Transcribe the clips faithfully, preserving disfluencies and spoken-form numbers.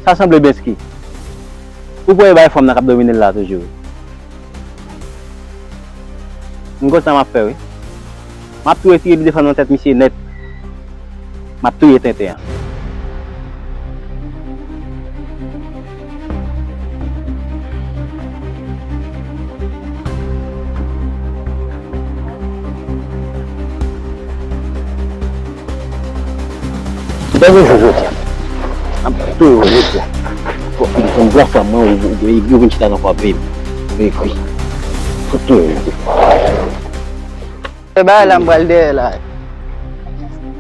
Sa sanble Bensky. Ou kwè e bay fanm nan k ap domine l la toujou wi. M konn sa m ap fè wi. M ap tou retire li defann nan tèt misye nèt. M ap touye tenten an. Dènye jou jodi a. M ap touye w jodi a. Fò w fin konn blan fanm mwen, ou, ou, ou vin chita nan kò peyi m. Ou egri. Fò w touye w jodi a. E bagay la m pral dèyè la.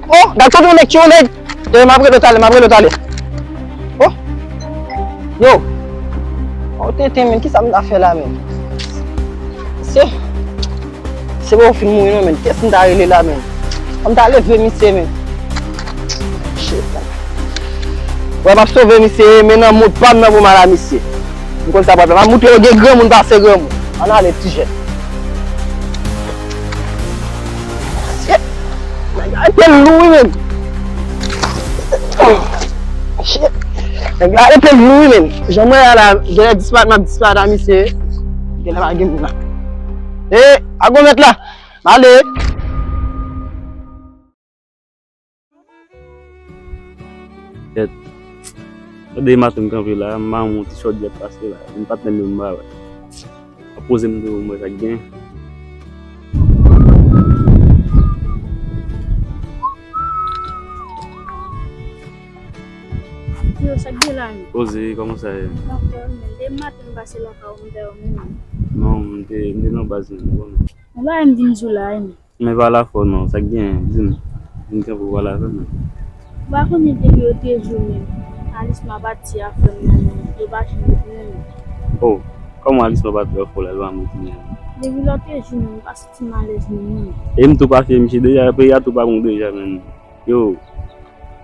Oh, gad kote yon nèg ki yon nèg. E m ap rele w talè, m ap rele w talè. Oh. Yo. Oh, tenten, men, kisa m ta fè la, men? Se, se pa w fin mouri, non, men. Kiyès m ta rele la, men? Fò m ta leve misye, men. Shit, man. Wè, m ap sove misye, men nan mout pa m nan pou m al a misye. M konn sa pral fè. M ap moutre yo gen granmoun pase granmoun. Ann ale, ti jèn. Shit. Nèg la ete lou wi, men. Shit. Nèg la ete lou wi, men. Jan m wè a la, genlè disparet, m ap disparet a misye. Genlè pa gen moun la. E, a gwo mèt la. M ale. Kèt. Gade maten m kanpe la, m pa wè yon ti chòt djèt pase la. Vin patnè m yo m pa wè. Ap poze m tou, m wè sa k gen. Yo, sa k gen la menm? Poze, kòman sa ye? M anfòm, men de maten m pase lakay ou, m pa wè w menm. Non, m te, m te nan baz menm, bon. Yon bagay m vin di w la, wi, men. Men pale afè w non, sa k gen, di m. Vin kanpe w pale afè m non. Ou pa konnen depi yo te di w menm, Alisma pati a frè m nan menm, yo pa janm retounen menm. Oh, kòman Alisma pati a frè w la, yo pa janm retounen menm? Depi lòt jou menm, m pa santi m alèz menm non. E m tou pa fye misye deja, peyi a tou pa bon deja menm. Yo,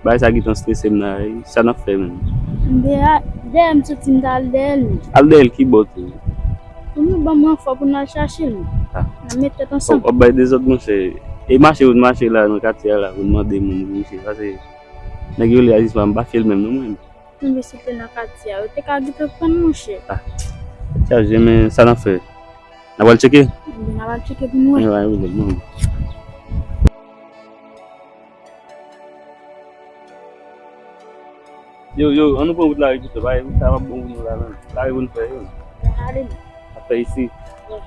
bagay sa gentan strese m la, sa n ap fè menm? M dèyè, dèyè m santi m ta al dèyè l menm. Al dèyè l ki bò tou? Pou nou ban m ranfò pou n al chache l menm. Ah. N ap met tèt ansanm. W ap bay dezòd monchè. E mache ou t mache la nan katye a la pou n mande moun pou misye. Paske nèg yo rele Aziz pa m pa fye l menm non mwen. Enbesil te nan katye a, yo te ka gentan pran l monchè. Ah. Tèt chaje men sa n ap fè? N ap al tcheke? Ebyen n ap al tcheke pou n wè. Ebyen pa gen pwoblèm non. Yo, yo, ann nou pran wout lari pito, pa wout sa p ap bon pou nou la menm. Lari pou n fè yo. Ale non. Ap fè isi. Wi.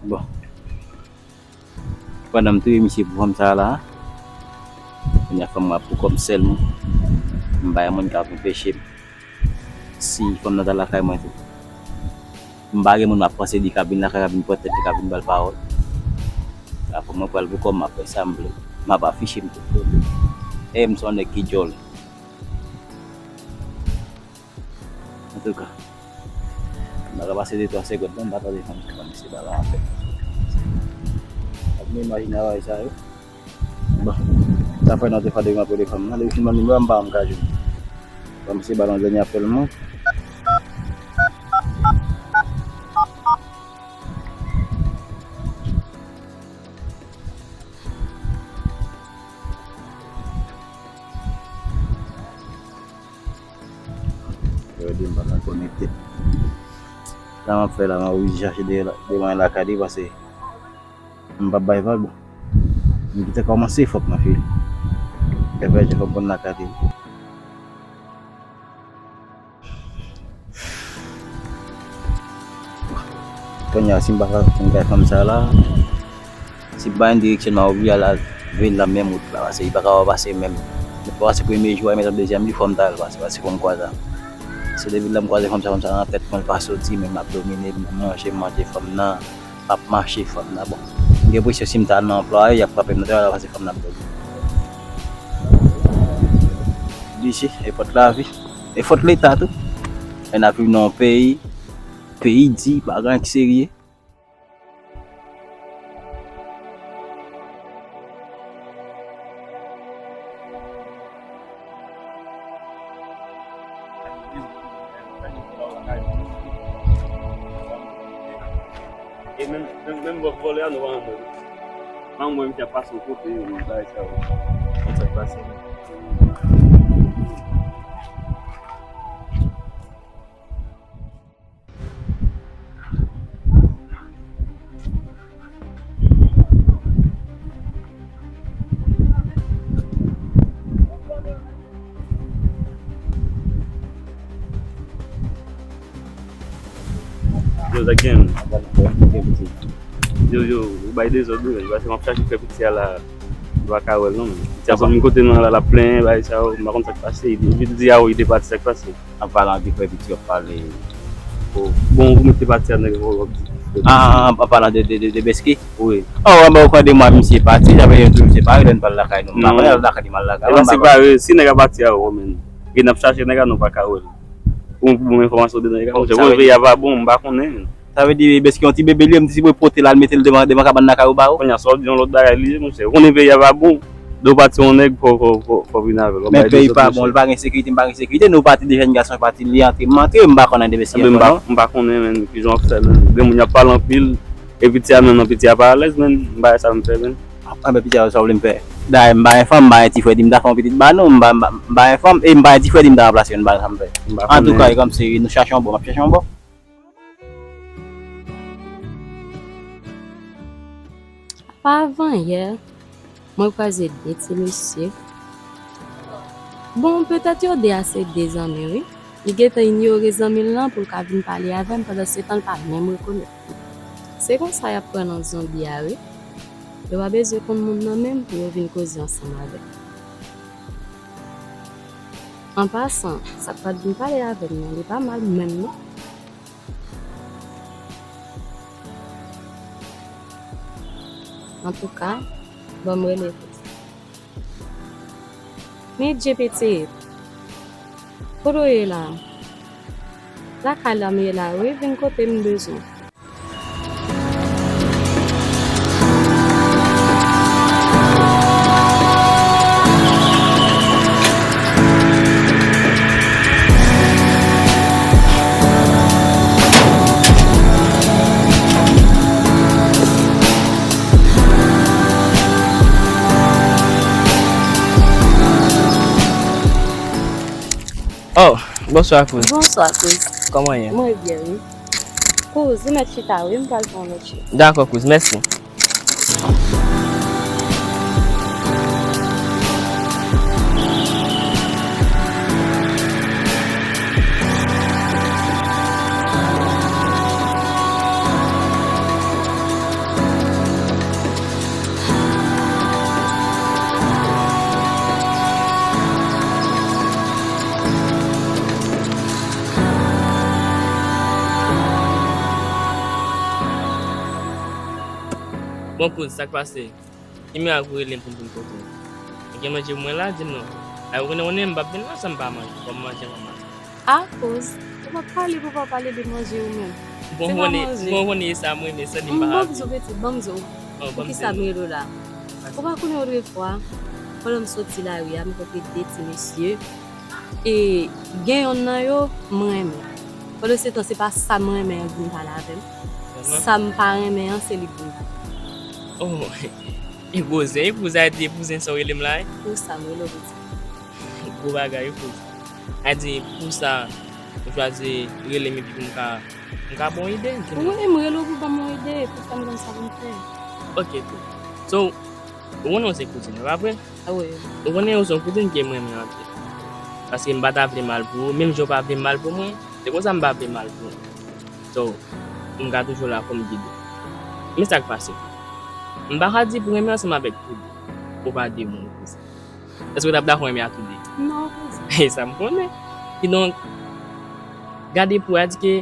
Bon. Pandan m touye misye pou fanm sa a la, kounye a fanm mwen ap pou kòb sèlman. M pa gen moun k ap anpeche m. Si fanm nan t al lakay mwen tou, m pa gen moun m ap panse di k ap vin lakay, k ap vin pran tèt li, k ap vin ba l pawòl. Apre mwen pral pou kòb, m ap fè sa m vle. M ap afiche m tout kote. E m se yon nèg ki djòl. Antouka, m pa ka pase de twa segond non, m pa tande fanm sa, misye ba l yon apèl. Ap nou imajine bagay sa yo. Bon, sa fè nan te fade m ap rele fanm nan, depi fin ban m nimewo a, m pa janm ka jwenn. Bon, misye ba l yon dènye apèl mwen. Yo di m pa ka konekte. Sa m ap fè la, m ap oblije chache de, de mwayen lakay li, paske m p ap bay vag. M kite kòmanse, fòk mwen fini. Lè pèdi, fòk m konn lakay li. Kounye a, si m pa ka konn kay fanm sa la, si m pa gen direksyon, m a oblije al, al vin nan menm wout la, paske li pa ka pase menm. Li pa pase premye jou a, li mèt ap dezyèm, li fò m ta al pase, paske fò m kwaze. Se depi lè m kwaze fanm sa, fanm sa nan tèt mwen, l pa soti, men m ap domine l, m ap manje, m manje fanm nan. M ap mache fanm nan. Bon, m gen enpresyon si m ta al nan anplwaye, y ap frape m nan travay la, paske fanm nan ap dòmi. Oblije, e fòt lavi, e fòt Leta tou. E n ap viv nan yon peyi, peyi di, pa gen anyen ki serye. E Menm, menm, menm vòlè a, nou pa anmwe. Pa anmwe, misye ap pase yon kote, yon bagay sa yo. Konn sa k pase. Yo, Zak Jen. Yo, yo, ou bay dezòd wi, men. Paske m ap chache frè piti a la, m pa ka wè l non, men. Piti a sot vin kote nou la, l ap plenyen, bagay sa yo, m pa konn sa k pase. Epi di a wi, li te pati, sa k pase. An palan de frè piti w ap pale. Bon, ou mete pati a nèg w ap di. Ah, an palan de, de, de, de Bèski? Wi. Oh, anba ou konn de mwa misye pati, sa vle di m toujou separe, lè n pral lakay nou. M pa konnen, al lakay li, m al lakay. E pa separe, si nèg a pati a ou menm. E n ap chache nèg a, nou pa ka wè l. Pou, pou bon enfòmasyon de nèg a, monchè, bon, peyi a pa bon, m pa konnen. Sa vle di, Bèski yon ti bebe li ye, m te sipoze pote l al mete l devan, devan kabann lakay ou ba ou. Kounye a, sa w ap di yon lòt bagay li ye, monchè. Ou konnen peyi a pa bon. Lè w pati yon nèg, fò, fò, fò, fò w vin avè l. Men peyi pa bon, li pa gen sekirite, m pa gen sekirite. Nou pati de jèn gason pati, li antre, m antre, m pa konn anyen de Bèski ankò non. M pa konnen, men, kijan w ap fè, men. Gen moun y ap pale anpil, e piti a menm non, piti a pa alèz, men, m pa wè sa m fè, men. Anben, piti a, sa w vle m fè? Dayè, m pa gen fanm, m pa gen ti frè di m ta fè yon pitit ba nou, m pa, m pa, m pa gen fanm, e m pa gen ti frè di m ta ranplase yo, m pa wè sa m fè. Antouka, e kòmsi nou chache yon bò, m ap chache yon bò. Apa avan yè, mwen kwaze de ti mesye. Bon, petèt yo de a se de zanmi, wi. Li gentan inyore zanmi l lan pou l ka vin pale avè m, pandansetan l pa menm rekonèt mwen. Se konsa y ap pran nan zonbi a, wi. Yo pa bezwen konn moun nan menm pou yo vin koze ansanm avè m. An pasan, sa k pa t vin pale avè m nan, li pa mal menm non. Antouka, ban m rele Kouz. Men Dye pitit, kote w ye la? Lakay la m ye la wi, vin kote m bezwen w. Oh, bonswa, Kouz. Bonswa, Kouz. Kòman w ye? Mwen byen, wi. Kouz, ou mèt chita, wi, m pral fè yon lòt chita. Dakò, Kouz, mèsi. Bon, Kouz, sa k pase? Ki mirak ou rele m pou m vin kote w? Ou gen manje pou mwen la? Di m non. Ay, ou konnen, konnen m p ap vin la san m pa manje. Fò m manje, fò m manje. A, Kouz, ou p ap pale pou w pa pale de manje ou menm. Bon, se pa konnen, manje. Bon, konnen e sa m renmen, san li m pa. Bon, ban m di w, pitit, ban m di w. Oh, ban m di w. Poukisa m rele w la? Ou pa konnen otrefwa, pandan m soti lari a, m kontre de ti mesye. E gen yonn nan yo, m renmen. Pandansetan, se pa sa m renmen an k vin pale avè m. Vrèman? Sa m pa renmen an, se li k vin pale. Oh, e gwo zen, e Kouz, a di e pou zen sa w rele m la, wi? Pou sa m rele w, pitit. Gwo bagay, wi, Kouz. A di pou sa, ou chwazi rele m epi pou m ka, m ka ba w ide, di m. Wi, m rele w pou ban m yon ide, pou fè m konn sa pou m fè. Ok, Kouz. So, ou konnen w se kouzin mwen, pa vre? A wi. Ou konnen ou se yon kouzin ke mwen renmen anpil. Paske m pa ta vle mal pou ou, menm jan w pa vle mal pou mwen, se konsa m pa vle mal pou ou. So, m ka toujou la pou m gide w. Men sa k pase. M pa ka di pou renmen ansanm avèk tou de. Ou pa de moun, kouzin. Èske w t ap dakò renmen ak tou de? Non, kouzin. E sa m konnen. Kidonk, gade pou w, a di ke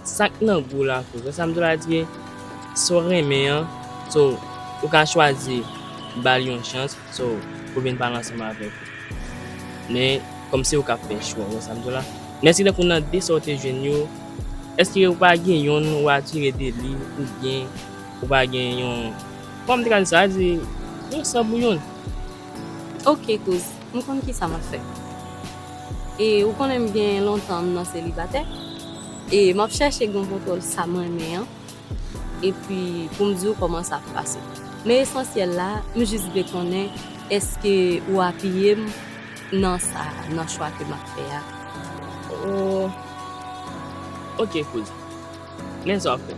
sa k nan gou la, Kouz. Sa m di w la, a di ke sa w renmen an, so, ou ka chwazi ba l yon chans, so, pou vin pale ansanm avèk ou. Men, kòm se ou k ap fè chwa, ou wè sa m di w la. Men èske tankou nan de sa w te jwenn yo, èske ou pa gen yonn ou atire de li, oubyen ou pa gen yon, kòman m te ka di sa, a di, yon san pou yonn? Ok, Kouz, m konn kisa m ap fè. E ou konnen m gen lontan m nan selibatè. E m ap chèche gen yon kontwòl sa m renmen an. epi pou m di w kòman sa ap pase. Men esansyèl la, m jis vle konnen èske ou apiye m nan sa, nan chwa ke m ap fè a. Oh, ok, kouz. Men sa w ap fè.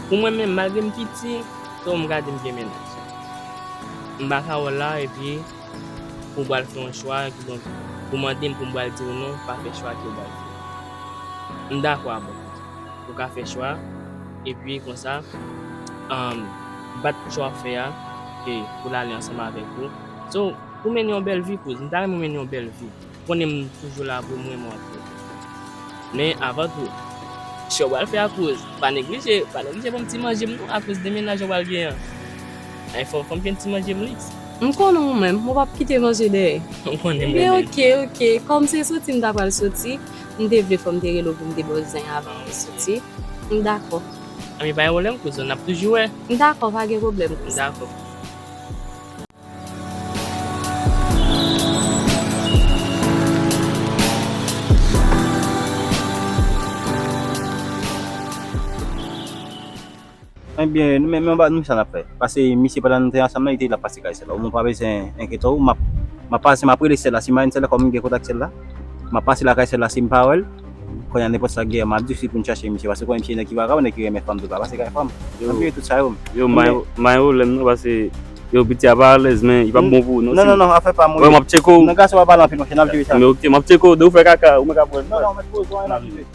Pou mwen menm, malgre m piti, tou m ka di m gen mennaj. M pa ka wè w la, epi pou w pral fè yon chwa, kidonk, pou mande m pou m pral di w non, pa fè chwa ke w pral fè. M dakò avè w. Ou ka fè chwa, epi konsa, um, bat chwa w ap fè a, e pou l ale ansanm avèk ou. So, pou mennen yon bèl vi, kouz, m ta renmen w mennen yon bèl vi. Konnen m toujou la pou mwen, mwen tou. Men avan tou, chè w pral fè akoz, pa neglije, pa neglije ban m ti manje m non, akoz de mennaj w pral gen an. Ay, fò, fò m gen ti manje m li. M konnen ou menm, ou p ap kite manje dèyè. M konnen mwen menm. Men ok, ok, kòm se soti m ta pral soti, m te vle fò m te rele w pou m te ba w zen avan m te soti. M dakò. Anben, pa gen pwoblèm, kouz, n ap toujou wè. M dakò, pa gen pwoblèm, kouz. M dakò. Ebyen, nou, men, men, nou sa n ap fè. Paske misye pandan nou te ansanm nan, li te la pase kay sè la. Ou mwen pa bezwen enkyete w, m ap, m ap pase, m ap rele sè la. Si m pa jwenn sè la, kòm m gen kontak sè la, m ap pase lakay sè la, si m pa wè l, kounye a nenpòt sa k gen, m ap di w si pou n chache misye. Paske konnen misye nèg ki vakabon, nèg ki renmen fanm, tou pa pase kay fanm. M ap jere tout sa yo. Yo, may, may pwoblèm non, paske yo piti a pa alèz, men li p ap bon pou ou non. Non, non, non, afè pa m. Wè, m ap tcheke w. Nan gason pa pale anpil, monchè, n ap jere sa. Men ok, m ap tcheke w, de ou fè kaka, ou mèt ap wè l. Non, non, mèt poze w, n ap jere.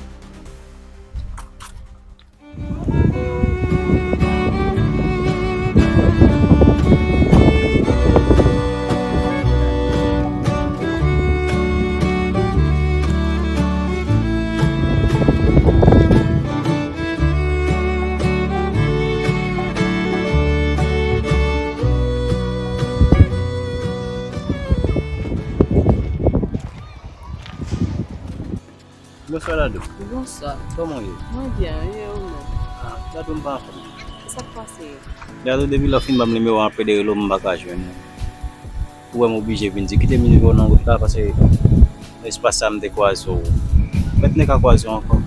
Bonswa, Dadou. Bonswa. Kòman w ye? Mwen byen, e ou menm? Ah, Dadou, m pa anfòm. Sa k pase? Dadou, depi lè w fin ban m nimewo a, m ap plede rele w, m pa ka jwenn ou. Ou wè m oblije vin di, kite m nimewo nan wout la, paske espas sa m te kwaze w. Mèt ne ka kwaze w ankò.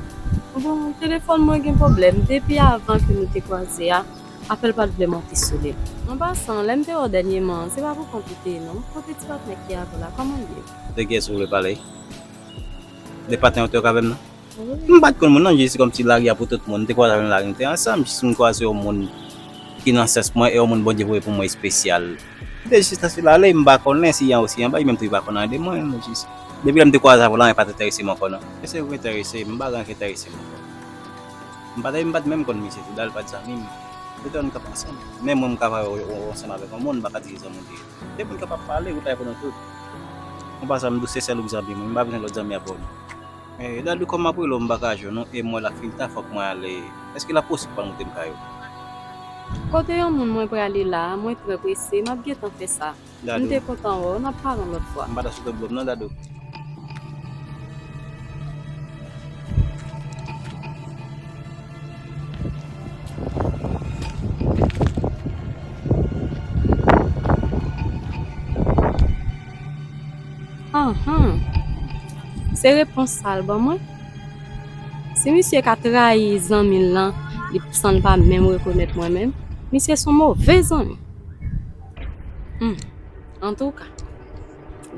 Bon, telefòn mwen gen pwoblèm. Depi avan ke nou te kwaze a, apèl pa t vle monte sou li. An pasan, lè m te wè w dènyèman, se pa pou kont ou te ye non. Kote ti patnè ki avè w la, kòman l ye? De kiyès ou vle pale? De patnè ou te wè k avè m nan? Wi. M pa t konn moun nan, jis kòmsi lari a pou tout moun. M te kwaze avè l nan lari, nou te ansanm, jis m kwaze yon moun ki nan sèks mwen e yon moun Bondye voye pou mwen espesyal. M te jis nan stil ale, m pa konnen si anwo si anba, li menm tou li pa konn anyen de mwen, nou jis. Depi lè m te kwaze avè l la, anyen pa t enterese m ankò non. Mesye ou enterese m, m pa gen anyen ki enterese m ankò. M pa t, m pa t menm konn misye tou, dayè l pa t zanmi m. Nou te wè nou t ap ansanm. Men mwen m ka pa wè w ansanm avèk yon moun, m pa ka di ki zanmi w te ye. De moun k ap pale, wout la e pou nou tout. An pasan, m di w se sèl ou k zanmi mwen, m pa bezwen lòt zanmi apre w non. E, Dadou, kòm m ap rele w, m pa ka jwenn ou, e m wè l ap fin tan, fòk mwen ale. Èske l ap posib pou w al monte m kay ou? Kote yon moun mwen prale la a, mwen trè prese, m ap gentan fè sa. Dadou. M te kontan wè w, n ap pale yon lòt fwa. M pa ta sou tèt bò m non, Dadou. Anhan. Se repons sa l ban mwen. Si misye ka trayi zanmi l lan, li, san l pa menm rekonèt mwen menm, misye se yon move zanmi. Hmm. Antouka,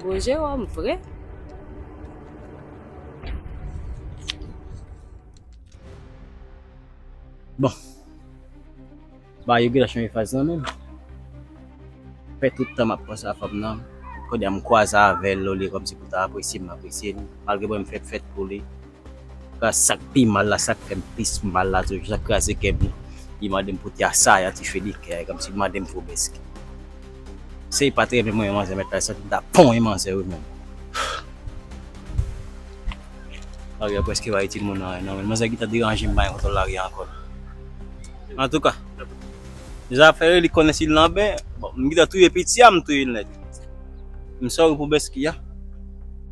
gwo Jewòm vre. Bon. Ba yo gentan chanje faz nan menm. Fè tout tan m ap panse a fanm nan. Kounye a m kwaze avè l, olye kòmsi pou ta apresye m, m apresye l. Malgre mwen m fèt fèt pou li. Sa k pi mal la, sa k fè m plis mal la toujou, sa k kraze kè m, li mande m pote asaya ti fè li kè, kòmsi li mande m fè w bèske. Se li pa t renmen mwen, manzè mèt la, santi m ta ponyen manzè wi menm. Lari a prèske pa itil moun anyen non, men manzè gentan deranje m, pa gen kontwòl lari a ankò. Antouka, zafè li konnen si l nan ben, bon, m gentan touye piti a, m touye l nèt. M sòri pou bèski a.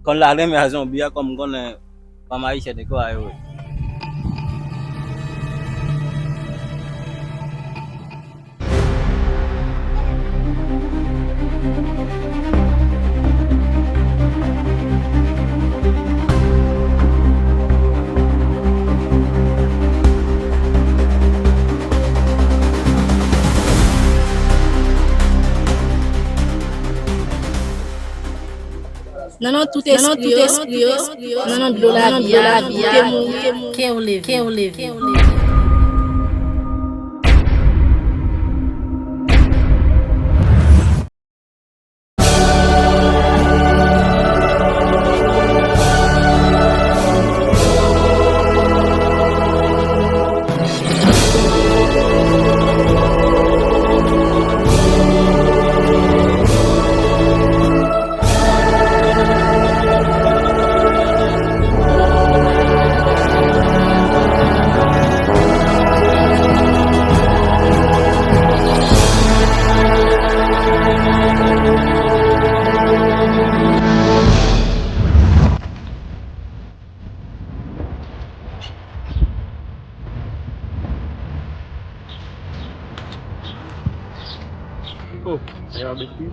Kòm l al renmen a zonbi a, kòm m konnen fanm ayisyèn e kò a yo ye. Nan non tout espri yo, nan non dlo lavi a, ki te mouri. Ke w leve. Oh, e a beti.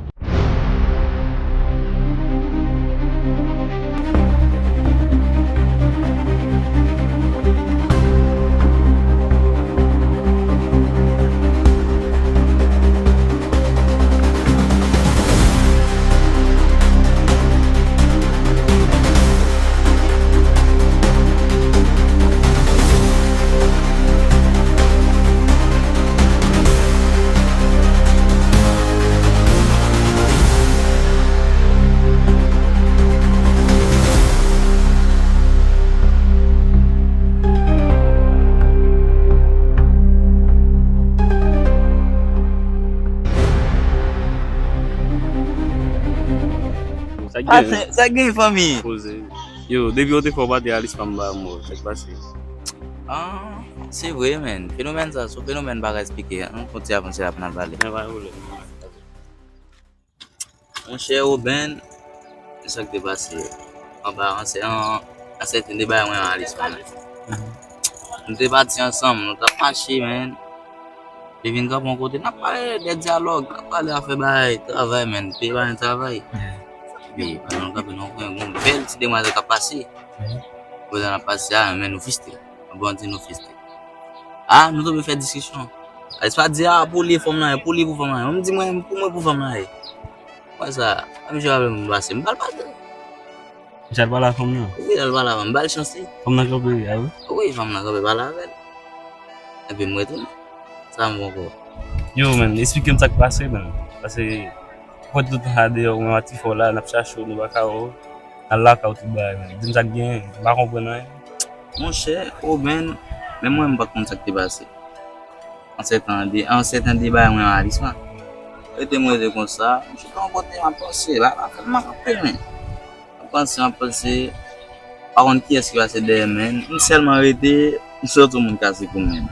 Sa k genyen? Sa k genyen, fanmi? Poze. Yo, depi yo te fè w pa te alis pa m ba mò, sa k pase? Ah, se vre, men. Fenomèn sa, se yon fenomèn pa ka eksplike. Ann kontinye avanse la pou n al pale. Nan pa pwoblèm. Monchè Obenn, se sa k te pase. Anba, an, an, an sèten de bagay mwen an alis pa m. Nou te pati ansanm, nou t ap mache, men. Li vin kanpe yon kote, n ap pale de dyalòg, n ap pale afè bagay, travay, men, peyi pa gen travay. Epi, pandan nou kanpe nan yon kwen, gon bèl ti demwazèl k ap pase. Pandan n ap pase a, men nou fiste. Bon, di nou fiste. Ah, nou tonbe fè diskisyon. Alis pa di, ah, pou li fanm nan ye, pou li pou fanm nan ye. Mwen m di, mwen, pou mwen pou fanm nan ye. Wè sa, a misye pa vle m pase, m pa l pase. Misye al pale a fanm nan? Wi, l al pale a fanm, m ba l chans li. Fanm nan kanpe, a wi? Wi, fanm nan kanpe pale avè l. Epi m retounen. Sa m poko. Yo, men, eksplike m sa k pase, men. Paske, ou wè tout tan sa deyò, mwen ak ti frè w la, n ap chache w, nou pa ka wè w. N al lakay w, tout bagay, men. Di m sa k genyen, m pa konprann anyen. Monchè, Obenn, menm mwen, m pa t konn sa k te pase. An sèten de, an sèten de bagay mwen an alis pa m. Rete m rete konsa, m chita yon kote, m ap panse, bagay la fè m mal anpil, men. M ap panse, m ap panse, pa konn kiyès ki pase dèyè m, men. M sèlman rete, m santi yon moun kase kou m, men.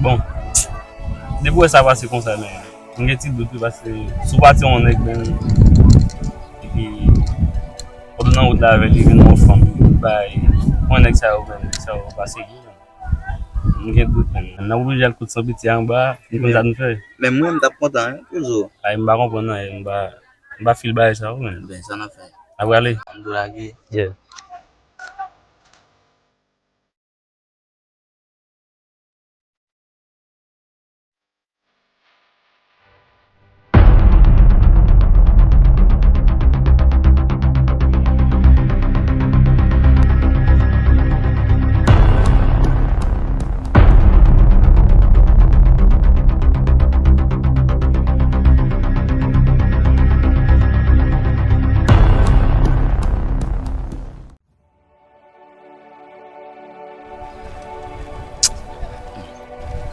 Bon, depi w wè sa pase konsa, men, m gen ti dout, wi, paske si w pati yon nèg, men, epi, pandan w nan wout la avè li, vin yon fanm, bay, yon nèg sa yo, men, nèg sa yo pase kou, men. M gen dout, men. N ap oblije al kout san piti anba, nou konn sa nou fè. Men mwen, m t ap kontan, wi, toujou. Ay, m pa konprann anyen, m pa, m pa fil bagay sa yo, men. Ben, sa n ap fè? N ap rale. Ann tou lage. Yeah.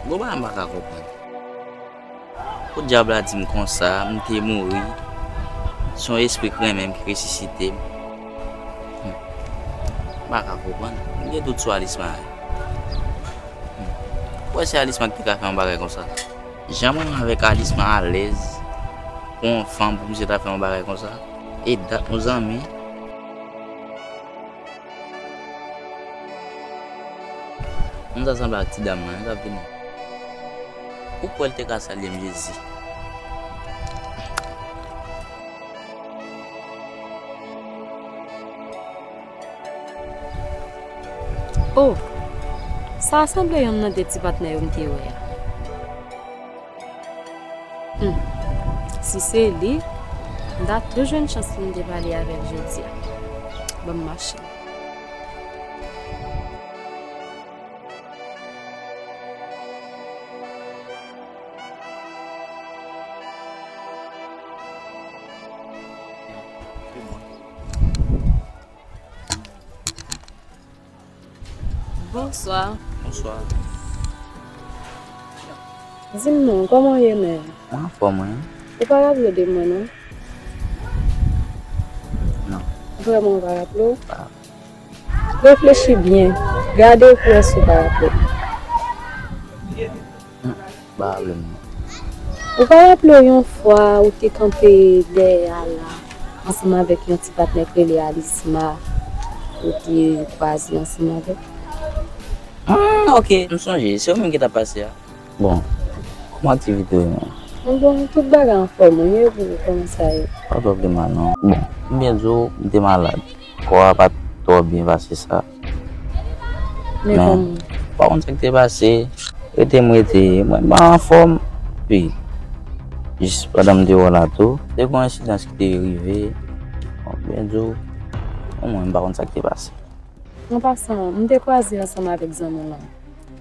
Gon bagay m pa ka konprann. Podyab la di m konsa, m te mouri. Se yon espri k renmen m ki resisite m. Hmm. M pa ka konprann. M gen dout sou Alisma. Hmm. Ou wè se Alisma ki te ka fè yon bagay konsa? Jan mwen avèk Alisma alèz pou yon fanm, pou misye ta fè yon bagay konsa? E dat nou zanmi. Moun sa sanble ak ti dam nan, wi, k ap vini. Ou kwè l te ka salye m, Jezi? Oh, sa a sanble yonn nan de ti patnè yo m te wè a. Hmm. Si se li, M ta tou jwenn chans pou m te pale avè l jodi a. Ban m mache. Bonswa. Bonswa. Di m non, kòman w ye menm? Mwen anfòm, wi. Ou pa raple w de mwen, non? Non. Vrèman, ou pa raple w? Pa. Reflechi byen. Gade pou wè si w pa raple w. Hmm, pa raple m non. Ou pa raple w yon fwa ou te kanpe dèyè a la ansanm avèk yon ti patnè k rele Alisma, ou te kwaze ansanm avèk? Hmm, ok, m sonje. Se ou menm ki t ap pase a. Bon, kòman aktivite w ye menm? Bon, tout bagay anfòm, wi, e pou ou, kòman sa ye? Pa twò pi mal non. Bon, m byen di w, m te malad. Kò a pa t twò byen pase sa. Men kòman? Men, pa konn sa k te pase. Rete m rete, mwen pa anfòm. Epi, jis pandan m te wè w la tou, te gen yon ensidans ki te rive. Bon, byen di w, omwen m pa konn sa k te pase. An pasan, m te kwaze ansanm avèk zanmi w lan.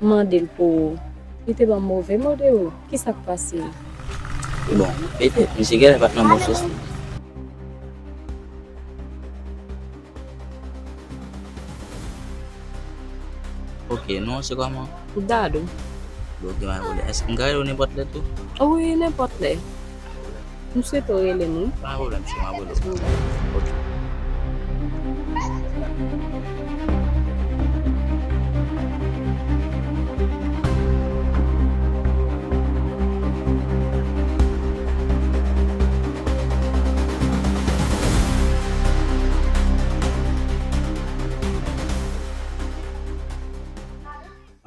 M mande l pou ou. Li te ban m move mo de ou. Kisa k pase? Bon, petèt, misye genlè pa t nan bon sans li. Ok, non, se kòman? Dado. Bon, ok, pa gen pwoblèm. Èske m ka rele w nenpòt lè tou? Wi, nenpòt lè. M swete w rele m, wi. Pa gen pwoblèm, cheri, m ap rele w. Ok.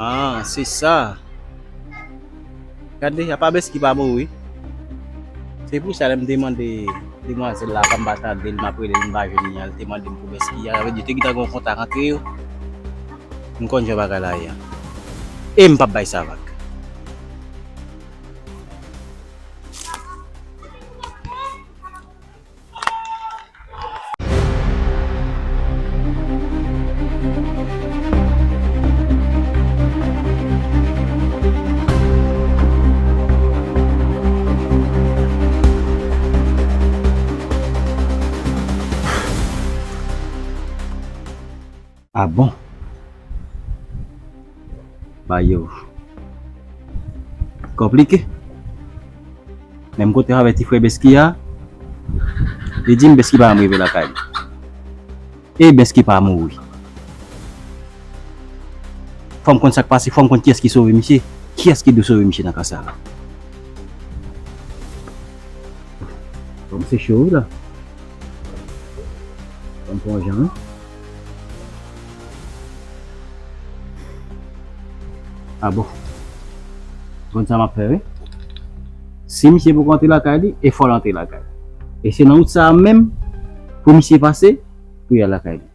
Ah, se sa. Gade, apa Bèski pa mouri? Se pou sa lè m te mande demwazèl la, pa m pa tande l, m ap rele l, m pa jwenn li a, li te mande m pou Bèski a. Sa vle di, te gentan gen yon kontak antre yo. M konn jan bagay la ye a. E m p ap bay sa vag. Ah bon? Bagay yo konplike. Menm kote avè ti frè Bèski a, li di m Bèski pa janm rive lakay li. E Bèski pa mouri. Fò m konn sa k pase, fò m konn kiyès ki sove misye. Kiyès ki dwe sove misye nan ka sa la? Fò m se cho wi la. Fò m pran jan wi. Ah bon. Konn sa m ap fè wi. Si misye poko antre lakay li, e fò l antre lakay li. E se nan wout sa a menm pou misye pase, pou y al lakay li.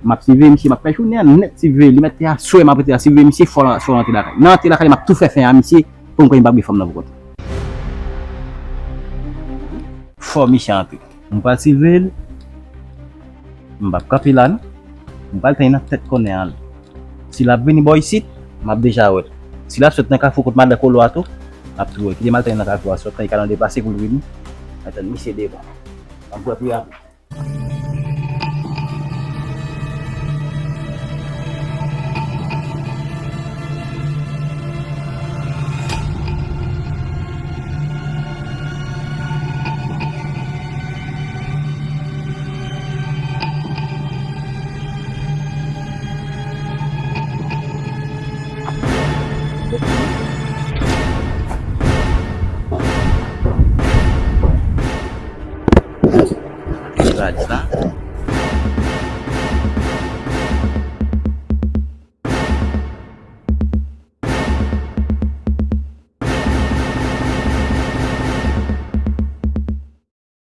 M ap siveye misye, m ap fè jounen an nèt siveye li, mèt te aswè m ap rete la siveye misye, fò l, fò l antre lakay li. Nan antre lakay li, m ap tou fè fen a misye, pou m kwè m p ap gen fanm nan pou kont li. Fò misye antre. M pral siveye l. M p ap kanpe la non. M pral tann li nan tèt kònè an. Si l ap vini bò isit, m ap deja wè l. Si l ap sot nan kafou kot madan Kolo a tou, m ap tou wè l. Kite m al tann li nan kafou a, sot nan li ka nan deplase pou l vini. M ap tann misye devan. M ap wè pi rapid.